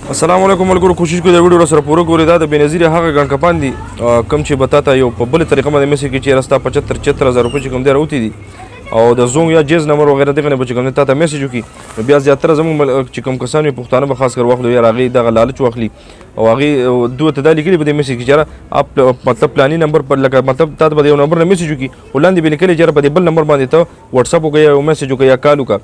السلام علیکم ملګرو، کوشش کوئ دا ویډیو سره پوره ګورئ. دا د بېنظیر هغه ګڼکپان دي کوم چې به تا ته یو په بله طریقه باندې میسج کوي چې یاره ستا 75 هزار روپۍ چې کوم دی راوتي دي او د زونګ یا جیز نمبر وغیره دغه نه به چې کوم دی تا ته میسج وکړي. نو بیا زیاتره زموږ چې کوم کسان وي پښتانه به خاص کر واخلو یاره هغې دغه لالچ واخلي او هغې دوی ته دا لیکلي په دې میسج کې چې یاره اپ مطلب پلاني نمبر پر لکه مطلب تا ته به د یو نمبر نه میسج وکړي خو لاندې به لیکلي چې یاره په دې بل نمبر باندې ته واټساپ وکړه یا یو میسج وکړه یا کال وکړه.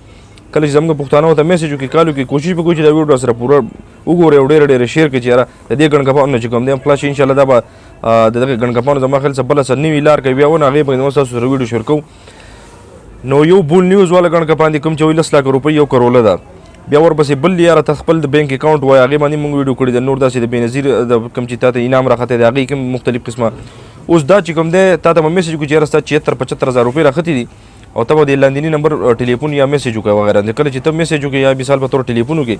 کله چې زموږ پښتانه ته میسج وکړي کال وکړي، کوشش وکړو چې دا ویډیو سره پوره وګورئ او ډېره ډېره شیر کړئ چې یاره د دې ګڼکپانو نه چې کوم دی هم خلاص شي انشاءالله. دا به د دغه ګڼکپانو زما خیال څه بله څه نوې لار کوي بیا ونه هغې به نو تاسو سره ویډیو شیر کوو. نو یو بول نیوز والا ګڼکپان دي کوم چې وایي 10 لاکه روپۍ یو کروله ده، بیا ورپسې بل یاره ته خپل د بانک اکاونټ وایي هغې باندې موږ ویډیو کړې ده. نور داسې د بېنظیر د کوم چې تا ته انعام راختلی دی هغې کوم مختلف قسمه. اوس دا چې کوم دی تا ته به میسج وکړي چې یاره ستا 76 75 هزار روپۍ راختي دي او ته به د لاندیني نمبر ټلیفون یا میسج وکړې وغیره. کله چې ته میسج وکړې یا مثال په تور ټلیفون وکړې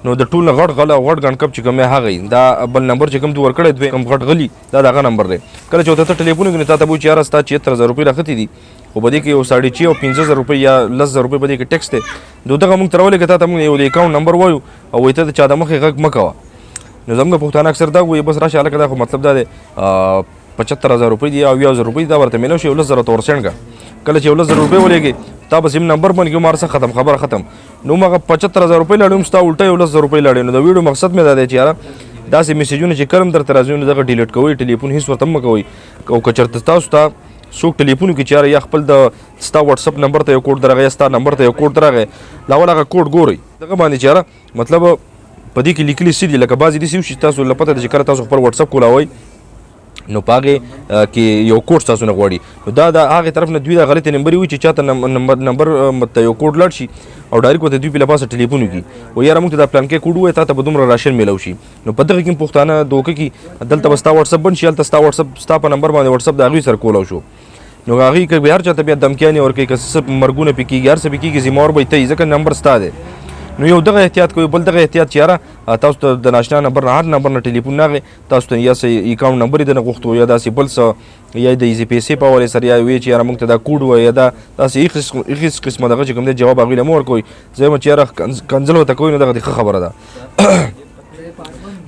نو د ټول غټ غل او غټ ګڼکپ چې کوم دی هغه دا بل نمبر چې کوم دوی ورکړی دوی کوم غټ غلي دا د هغه نمبر دی. کله چې ته ټلیفون وکړې تا ته به وایي چې یاره ستا 76 هزار روپۍ راختي دي خو په دې کې یو 6.5 او 5 زره روپۍ یا 10 زره روپۍ په دې کې ټیکس دی. نو دغه موږ ته راولېږه، تا ته موږ یو د اکاونټ نمبر وایو او وایي ته د چا د مخې غږ مه کوه. نو زموږ پښتانه اکثر دا وایي بس راشه هلکه دا خو مطلب دا دی 75 هزار روپۍ دي او 70 زره روپۍ دا ورته میلاو شي یو 10 زره ته ورسېنډ کړه. کله چې یو 10 زره روپۍ ولېږې تا به سیم نمبر باندې کوم هر څه ختم خبره ختم. نو هغه 75 هزار روپۍ لاړې هم ستا الټه یو 10 زره روپۍ لاړې. نو د ویډیو مقصد مې دا دی چې یاره داسې میسجونه چې کله هم درته راځي نو دغه ډیلیټ کوئ، ټلیفون هېڅ ورته مه کوئ. او که چېرته تاسو ته څوک ټلیفون وکړي چې یاره یا خپل د ستا واتساپ نمبر ته یو کوډ درغی یا ستا نمبر ته یو کوډ درغی لا اول هغه کوډ ګورئ دغه باندې چې یاره مطلب په دې کې لیکلي څه دي. لکه بعضې داسې وشي چې تاسو له پته ده چې کله تاسو خپل واتساپ کولاوئ نو په هغې کې یو کوډ تاسو نه غواړي. نو دا د هغې طرف نه دوی دا غلطې نمبرې وي چې چاته نمبر ته یو کوډ لاړ شي او ډایرک ورته دوی په لپاسه ټلیفون وکړي و یاره موږ ته دا پلان کې کوډ ووایه تا ته به دومره راشن میلاو شي. نو په دغه کې هم پښتانه دوکه کي دلته به ستا واتساپ بند شي هلته ستا واتساپ ستا په نمبر باندې واتساپ د هغوی سره کولاو شو. نو هغوی که هر چاته بیا دمکیانې ورکوي که څه مرګونه پې کېږي هر څه پې کېږي ذمهوار به یې ته یې ځکه نمبر ستا دی. نو یو دغه احتیاط کوئ. بل دغه احتیاط چې یاره تاسو ته د ناشنا نمبر نه هر نمبر نه ټلیفون راغی تاسو ته یا څه اکاونټ نمبر یې درنه غوښتو یا داسې بل څه یا د ایزي پیسې په حوالې سره یا وایي چې یاره موږ ته دا کوډ وایي یا دا داسې هېڅ قسمه دغه چې کوم دی جواب هغوی له مه ورکوئ. زه وایم چې یاره کنځل ورته کوئ نو دغه د ښه خبره ده.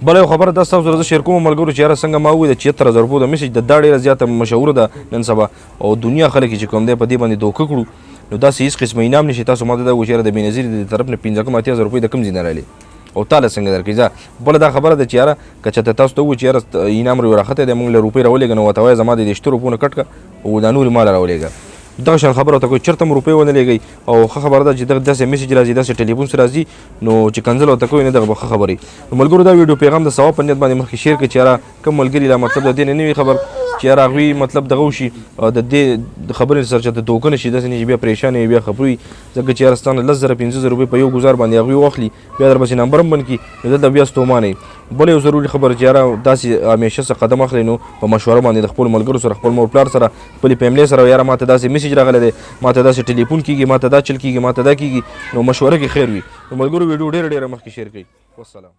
بله یو خبره دا ستاسو سره زه شیر کوم ملګرو چې یاره څنګه ما وویل 76 هزار روپو د میسج د دا ډېره زیاته مشهوره ده نن سبا او دنیا خلک چې کوم دی په دې باندې دوکه کړو. نو داسې هېڅ قسمه انعام نشي. تاسو ماته دا ووایئ چې یاره د بېنظیر د طرف نه 85 80 زره روپۍ د کوم ځای نه راغلې او تا له څنګه درکړي. ځه بله دا خبره ده چې یاره که چېرته تاسو ته ووایي چې یاره انعام راختلی دی موږ له روپۍ راولېږه نو ورته وایه زما د دې شتو روپو نه کټ کړه او دا نورې ماله راولېږه. دغه شان خبره ورته کوي چېرته هم روپۍ ونه لېږئ. او ښه خبره ده چې دغه داسې میسج راځي داسې ټلیفون سره راځي نو چې کنځل ورته کوي نه دغه به ښه خبرې. نو ملګرو دا ویډیو پیغام د ثواب په نیت باندې مخکې شیر کړئ چې یاره کوم ملګري لا مطلب د دې نه نه وي خبر چې یاره هغوی مطلب دغه وشي د دې خبرې سره چاته دوکه نه شي داسې نه چې بیا پریشان وي بیا خفه وي ځکه چې یاره ستا نه 10 زره 5 زره روپۍ په یو ګزار باندې هغوی واخلي بیا درپسې نمبر هم بند کړي نو دلته بیا ستومانه یې. بله یو ضروري خبره چې یاره داسې همیشه څه قدم اخلئ نو په مشوره باندې د خپلو ملګرو سره خپل مور پلار سره خپلې فیملۍ سره یاره ماته داسې میسج راغلی دی ماته داسې ټلیفون کېږي ماته دا چل کېږي ماته دا کېږي نو مشوره کې خیر وي. نو ملګرو ویډیو ډېره ډېره مخکې شیر کړئ. والسلام.